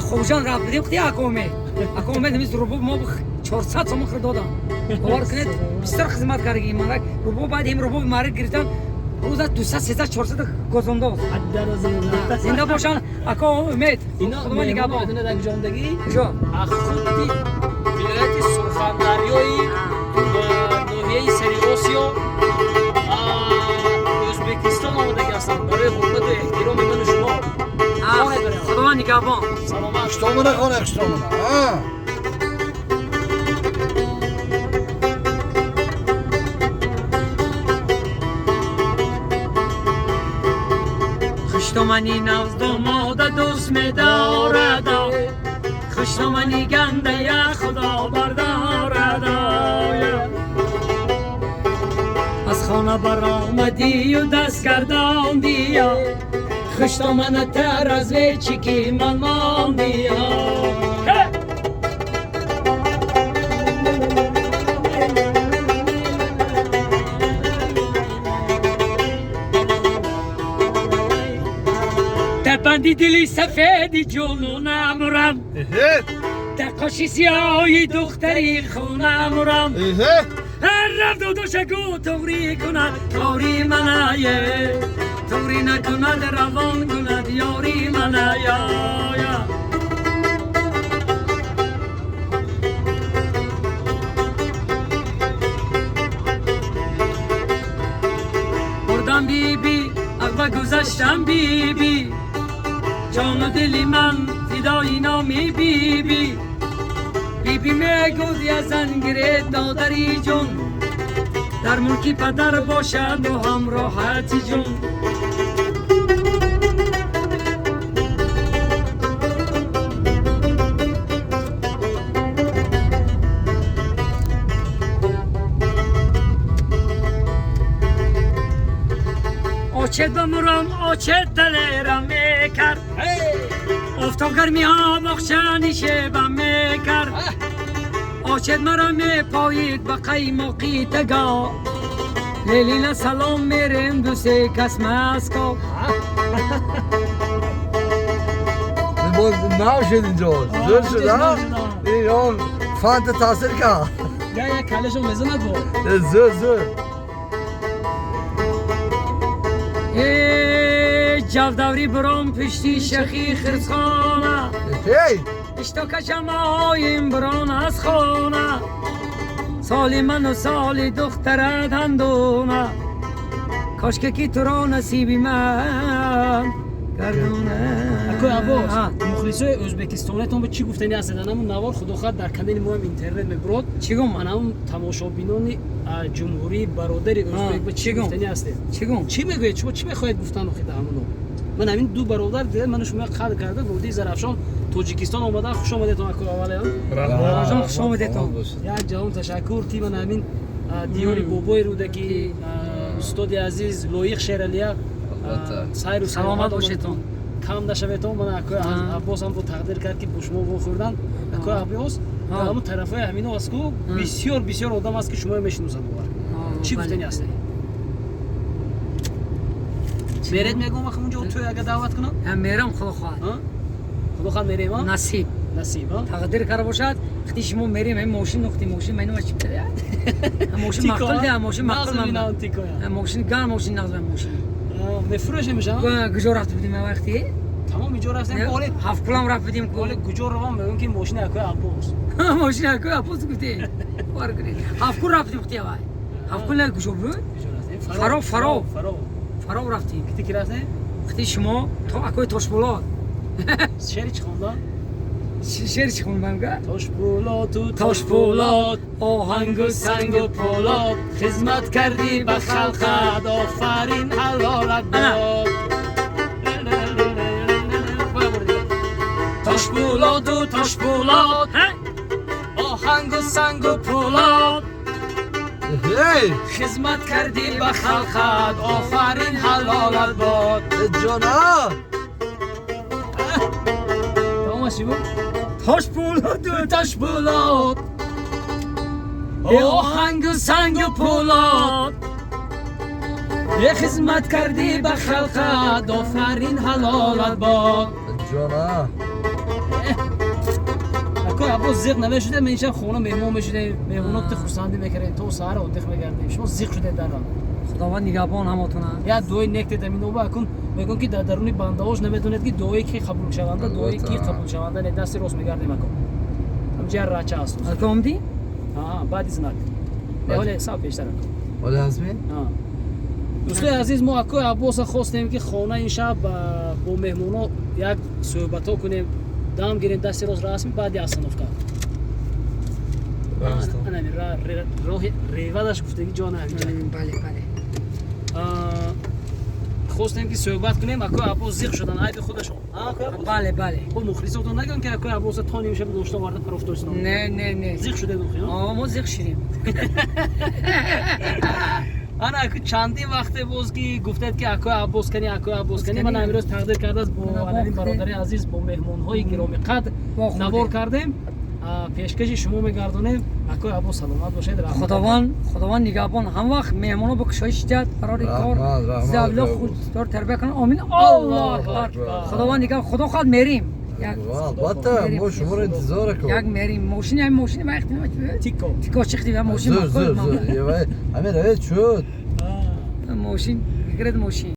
Хуҷанд рафт будем, хти ака Умед. Ака Умед ҳамин рубоб мо 400 сомон хирд додам. Бовар кунед, бисёр хизмат кардаги марак. Рубоб баъд ҳам рубоби марак гирифтан, рӯза 200, 300, 400 гозондоз. Зинда бошанд ака Умед. Худо нигаҳбон. Медонед як ҷондагӣ? Куҷо? Аз худи вилояти Сурхандарёи ноҳияи Сари Осиё Ӯзбекистон омадагӣ ҳастанд барои ҳурмату эҳтироми ману шумо. Худованд нигаҳбон. Саломат. Хуштомона хона, хуштомона. Хуштомани навздомода дӯст медорад, хуштомани гандая худо бардорад. Аз хона баромадию даст гардондия, хуштоманатар аз вечи ки ман мондия. Банди дили сафеди ҷунунамурам, дар қоши сиёҳи духтари хунамурам. Ҳар рафт додошагу туғрӣ кунад кори манае, туғрӣ накунад равон кунад ёри маная. Бурдам биби, ағва гузаштам биби, ҷону дили ман фидои номи биби. Биби мегуфт я зан гиред додари ҷон, дар мулки падар бошаду ҳам роҳати ҷон. Очет бамурам, очет далерам мекард, офтоб гармиҳо боғча нишебам мекард. Очет мара мепоид ба қаймоқи тага, лелина салом мерем дусе кас маска. Нав шуд инҷо, зӯр шуд, ин фанта таъсир кард. Я калешо мезанад бо. Зӯр, зӯр. Ҷавдаври буром пишти шахи хирсхона, иштокашам оим бурон аз хона. Соли ману соли духтарат ҳандуна, кошке ки туро насиби ман гардона. Акои Аббос, мухлисои ӯзбекистонетон ба чӣ гуфтани ҳастед? Анамун навор худохоҳад дар канали моам интернет мебурод. Чӣ гум? Анамун тамошобинони ҷумҳурии бародари ӯзбек ба чӣ гуфтани ҳастед? Чӣ гум? Чӣ мегӯед? Шумо чӣ мехоҳед гуфтан охи дар ҳамуно? Ман ҳамин ду бародар дида ману шумо қадр карда водии Зарафшон Тоҷикистон омадан. Хуш омадетон акои аввалан. Раҳмат, хуш омадетон. Як ҷаҳон ташаккур ки ман ҳамин диёри бобои Рӯдакӣ, устоди азиз Лоиқ Шералия сайру саломат бошедон. Кам нашаветон. Ман акои Аббос ҳам бо тақдир кард ки бо шумо вохӯрдан. Акои Аббос, дар ҳамун тарафҳои ҳамино аст ку бисёр бисёр одам аст ки шуморо мешиносад бовар. Чӣ гуфтани ҳастед? Меред мегӯм вақт унҷо тӯй агар даъват кунам? Мерам, худо хоҳад. Худо хоҳад мерем, а? Насиб. Насиб, а? Тақдир карда бошад, хти шумо мерем, ҳам мошин нухти мошин майну чӣ буда? Мошин мақул да, мошин мақул ман. Мошин гар мошин нағз мошин. Мефурӯшем мешам? Куҷо рафт будем вақти? Тамом иҷо рафтем. Оле ҳафт кулам рафт будем ку. Оле куҷо равам мегӯм ки мошини акои Аббос. Мошини акои Аббос гуфтӣ. Бовар кунед. Ҳафт кул рафтем хти авай. Ҳафт кул куҷо буд? Фаро, Фаро. Фаро. Фаро рафтем. Хти ки рафтем? Хти шумо то акои Тошбулот. Шеъри чӣ хондан? Шеъри чӣ хондам га? Тошбулоту Тошбулот, оҳангу сангу пулот, хизмат кардӣ ба халқат, офарин ҳалолат бод. Тошбулоту Тошбулот, оҳангу сангу пулот, хизмат кардӣ ба халқат, офарин ҳалолат бод. Ҷона! Тамом шуд? Тошбулоту Тошбулот, оҳангу сангу пулот, хизмат кардӣ ба халқат, офарин ҳалолат бод. Ҷона! Аббос зиқ намешудем, ин шаб хона меҳмон мешудем, меҳмонот хурсандӣ мекардем, то саҳар отдых мекардем. Шумо зиқ шудед дар роҳ. Худованд нигаҳбон ҳаматона. Як дуои нек дедам ино акун мегӯям, ки дар даруни бандаҳош намедонед, ки дуое ки қабулшаванда, дуое ки қабулшаванда не. Дасти рост мегардем, акун ҳамҷа рача аст. Ака, омдӣ? Баъди знак, ҳоле сал пештар, акун. Ҳоле ҳастми? Дӯстои азиз, мо акои Аббоса хостем, ки хона ин шаб бо меҳмоно як суҳбатҳо кунем, дам гирем. Дасти рост расми, баъди остановка роҳи ревадаш гуфтаги ҷо на. Бале, бале. Хостем, ки суҳбат кунем. Акои Аббос зиқ шудан, айби худашон. Бале, бале. Бо мухлисотон нагӯям, ки акои Аббоса то нимшаб дошта оварда парофтоисно. Не, не, не. Зиқ шудед охи? Мо зиқ шидем. Ана аку чандин вақте боз ки гуфтед, ки акои Аббос кани, акои Аббос кани. Ман амирӯз тақдир кардааст, бо анамин бародари азиз, бо меҳмонҳои гиромиқадр навор кардем, пешкаши шумо мегардонем. Акои Аббос, саломат бошед. Худованд, худованд нигаҳбон, ҳам вақт меҳмоно бо кушоиш диҳад, барори кор завло худ тарбия кунад. Омин, Аллоҳу акбар. Худованд нигаҳ, худо хоҳад, мерим. Албатта, мо шуморо интизор. Як мерим, мошини, ҳамин мошини вақти тико. Тико чихти мошин. Зур, зур, зур, ҳамин равед шуд. Мошин гиред, мошин.